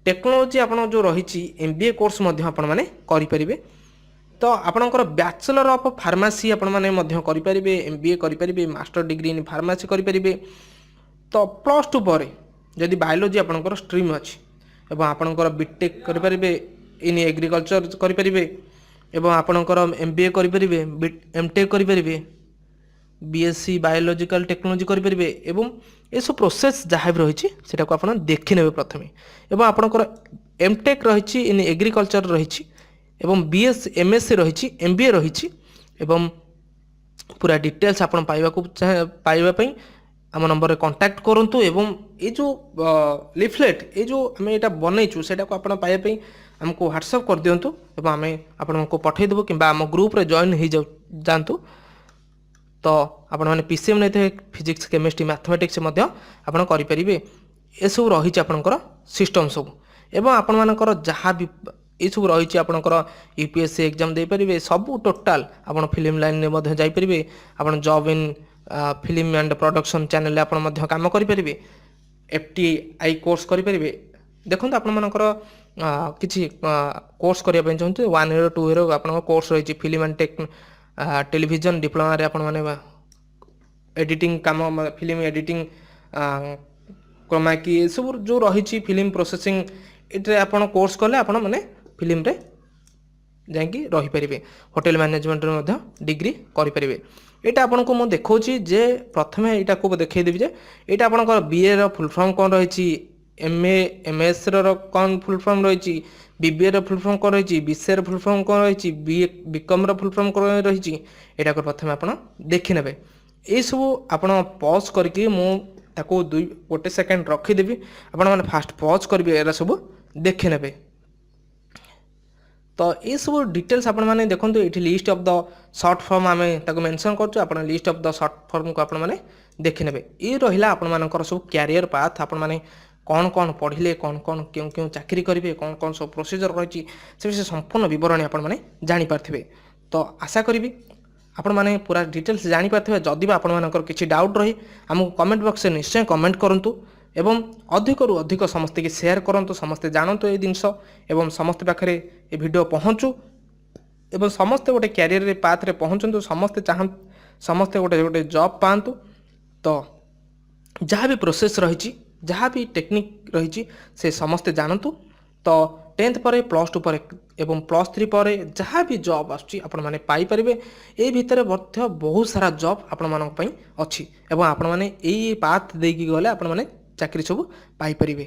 ଟେକ୍ନୋଲୋଜି ଆପଣ ଯେଉଁ ରହିଛି, ଏମ୍ବିଏ କୋର୍ସ ମଧ୍ୟ ଆପଣମାନେ କରିପାରିବେ। ତ ଆପଣଙ୍କର ବ୍ୟାଚଲର ଅଫ୍ ଫାର୍ମାସି ଆପଣମାନେ ମଧ୍ୟ କରିପାରିବେ, ଏମ୍ବିଏ କରିପାରିବେ, ମାଷ୍ଟର ଡିଗ୍ରୀ ଇନ୍ ଫାର୍ମାସି କରିପାରିବେ। ତ +2 ପରେ ଯଦି ବାୟୋଲୋଜି ଆପଣଙ୍କର ଷ୍ଟ୍ରିମ୍ ଅଛି ଏବଂ ଆପଣଙ୍କର ବିଟେକ୍ କରିପାରିବେ, ଇନ୍ ଏଗ୍ରିକଲଚର କରିପାରିବେ ଏବଂ ଆପଣଙ୍କର ଏମ୍ବିଏ କରିପାରିବେ, ଏମ୍ଟେକ୍ କରିପାରିବେ, ବିଏସ୍ସି ବାୟୋଲୋଜିକାଲ ଟେକ୍ନୋଲୋଜି କରିପାରିବେ। ଏବଂ ଏସବୁ ପ୍ରୋସେସ୍ ଯାହା ବି ରହିଛି, ସେଟାକୁ ଆପଣ ଦେଖିନେବେ ପ୍ରଥମେ। ଏବଂ ଆପଣଙ୍କର ଏମ୍ଟେକ୍ ରହିଛି, ଇନ୍ ଏଗ୍ରିକଲଚର ରହିଛି ଏବଂ ବିଏସ୍ ଏମ୍ଏସ୍ସି ରହିଛି, ଏମ୍ବିଏ ରହିଛି। ଏବଂ ପୁରା ଡିଟେଲ୍ସ ଆପଣ ପାଇବା ପାଇଁ ଆମ ନମ୍ବରରେ କଣ୍ଟାକ୍ଟ କରନ୍ତୁ। ଏବଂ ଏଇ ଯେଉଁ ଲିଫଲେଟ୍, ଏଇ ଯେଉଁ ଆମେ ଏଇଟା ବନେଇଛୁ, ସେଇଟାକୁ ଆପଣ ପାଇବା ପାଇଁ ଆମକୁ ହ୍ୱାଟ୍ସଆପ୍ କରିଦିଅନ୍ତୁ ଏବଂ ଆମେ ଆପଣଙ୍କୁ ପଠାଇଦେବୁ କିମ୍ବା ଆମ ଗ୍ରୁପରେ ଜଏନ୍ ହେଇଯାଉ ଯାଆନ୍ତୁ। ତ ଆପଣମାନେ ପିସିଏମ୍ ନେଇଥିବେ, ଫିଜିକ୍ସ, କେମିଷ୍ଟ୍ରି, ମ୍ୟାଥମେଟିକ୍ସ ମଧ୍ୟ ଆପଣ କରିପାରିବେ। ଏସବୁ ରହିଛି ଆପଣଙ୍କର ସିଷ୍ଟମ୍ ସବୁ। ଏବଂ ଆପଣମାନଙ୍କର ଯାହା ବି ଏସବୁ ରହିଛି, ଆପଣଙ୍କର ୟୁପିଏସ୍ସି ଏକ୍ଜାମ୍ ଦେଇପାରିବେ, ସବୁ ଟୋଟାଲ୍ ଆପଣ ଫିଲ୍ମ ଲାଇନ୍ରେ ମଧ୍ୟ ଯାଇପାରିବେ। ଆପଣ job in film and production ଚ୍ୟାନେଲରେ ଆପଣ ମଧ୍ୟ କାମ କରିପାରିବେ। ଏଫ୍ଟିଆଇ କୋର୍ସ କରିପାରିବେ। ଦେଖନ୍ତୁ, ଆପଣମାନଙ୍କର କିଛି କୋର୍ସ କରିବା ପାଇଁ ଚାହୁଁଛନ୍ତି, 1 ଇୟର, 2 ଇୟର ଆପଣଙ୍କ କୋର୍ସ ରହିଛି। ଫିଲ୍ମ ଆଣ୍ଡ ଟେକ୍ ଟେଲିଭିଜନ ଡିପ୍ଲୋମାରେ ଆପଣମାନେ ଏଡ଼ିଟିଂ କାମ, ଫିଲ୍ମ ଏଡ଼ିଟିଂ, କ୍ରୋମାକି, ଏସବୁ ଯେଉଁ ରହିଛି, ଫିଲ୍ମ ପ୍ରୋସେସିଂ, ଏଥିରେ ଆପଣ କୋର୍ସ କଲେ ଆପଣ ମାନେ ଫିଲ୍ମରେ ଯାଇକି ରହିପାରିବେ। ହୋଟେଲ ମ୍ୟାନେଜମେଣ୍ଟରେ ମଧ୍ୟ ଡିଗ୍ରୀ କରିପାରିବେ। ଏଇଟା ଆପଣଙ୍କୁ ମୁଁ ଦେଖାଉଛି ଯେ ପ୍ରଥମେ ଏଇଟାକୁ ଦେଖେଇଦେବି ଯେ ଏଇଟା ଆପଣଙ୍କର ବିଏର ଫୁଲ୍ ଫର୍ମ କ'ଣ ରହିଛି, ଏମ୍ ଏ, ଏମ୍ ଏସ୍ର କ'ଣ ଫୁଲ୍ ଫର୍ମ ରହିଛି, ବିବିଏର ଫୁଲ୍ ଫର୍ମ କ'ଣ ରହିଛି, ବିସିଏର ଫୁଲ୍ ଫର୍ମ କ'ଣ ରହିଛି, ବିକମ୍ର ଫୁଲ୍ ଫର୍ମ କ'ଣ ରହିଛି। ଏଇଟାକୁ ପ୍ରଥମେ ଆପଣ ଦେଖିନେବେ। ଏଇସବୁ ଆପଣ ପଜ୍ କରିକି, ମୁଁ ତାକୁ 2 ଗୋଟେ ସେକେଣ୍ଡ ରଖିଦେବି, ଆପଣମାନେ ଫାଷ୍ଟ ପଜ୍ କରିବେ, ଏରା ସବୁ ଦେଖିନେବେ। ତ ଏସବୁ ଡିଟେଲ୍ସ ଆପଣମାନେ ଦେଖନ୍ତୁ। ଏଇଠି list of the short form ଆମେ ତାକୁ ମେନସନ୍ କରୁଛୁ। ଆପଣ ଲିଷ୍ଟ ଅଫ୍ the short ଫର୍ମକୁ ଆପଣମାନେ ଦେଖିନେବେ। ଇଏ ରହିଲା ଆପଣମାନଙ୍କର ସବୁ କ୍ୟାରିୟର ପାଥ୍। ଆପଣମାନେ କ'ଣ କ'ଣ ପଢ଼ିଲେ, କ'ଣ କ'ଣ, କେଉଁ କେଉଁ ଚାକିରି କରିବେ, କ'ଣ କ'ଣ ସବୁ ପ୍ରୋସିଜର ରହିଛି, ସେ ବିଷୟରେ ସମ୍ପୂର୍ଣ୍ଣ ବିବରଣୀ ଆପଣମାନେ ଜାଣିପାରିଥିବେ। ତ ଆଶା କରିବି ଆପଣମାନେ ପୁରା ଡିଟେଲ୍ସ ଜାଣିପାରିଥିବେ। ଯଦି ବା ଆପଣମାନଙ୍କର କିଛି ଡାଉଟ୍ ରହି, ଆମକୁ କମେଣ୍ଟ ବକ୍ସରେ ନିଶ୍ଚୟ କମେଣ୍ଟ କରନ୍ତୁ ଏବଂ ଅଧିକରୁ ଅଧିକ ସମସ୍ତଙ୍କୁ ସେୟାର କରନ୍ତୁ। ସମସ୍ତେ ଜାଣନ୍ତୁ ଏଇ ଜିନିଷ ଏବଂ ସମସ୍ତେ ପାଖରେ ଏ ଭିଡ଼ିଓ ପହଞ୍ଚୁ ଏବଂ ସମସ୍ତେ ଗୋଟେ କ୍ୟାରିୟର ପାଥରେ ପହଞ୍ଚନ୍ତୁ। ସମସ୍ତେ ଚାହାଁ ସମସ୍ତେ ଗୋଟେ ଗୋଟେ ଜବ୍ ପାଆନ୍ତୁ। ତ ଯାହା ବି ପ୍ରୋସେସ୍ ରହିଛି, ଯାହା ବି ଟେକ୍ନିକ୍ ରହିଛି, ସେ ସମସ୍ତେ ଜାଣନ୍ତୁ। ତ 10th ପରେ, +2 ପରେ ଏବଂ +3 ପରେ ଯାହା ବି ଜବ୍ ଆସୁଛି, ଆପଣମାନେ ପାଇପାରିବେ। ଏଇ ଭିତରେ ମଧ୍ୟ ବହୁତ ସାରା ଜବ୍ ଆପଣମାନଙ୍କ ପାଇଁ ଅଛି ଏବଂ ଆପଣମାନେ ଏଇ ପାଥ୍ ଦେଇକି ଗଲେ ଆପଣମାନେ ଚାକିରି ସବୁ ପାଇପାରିବେ।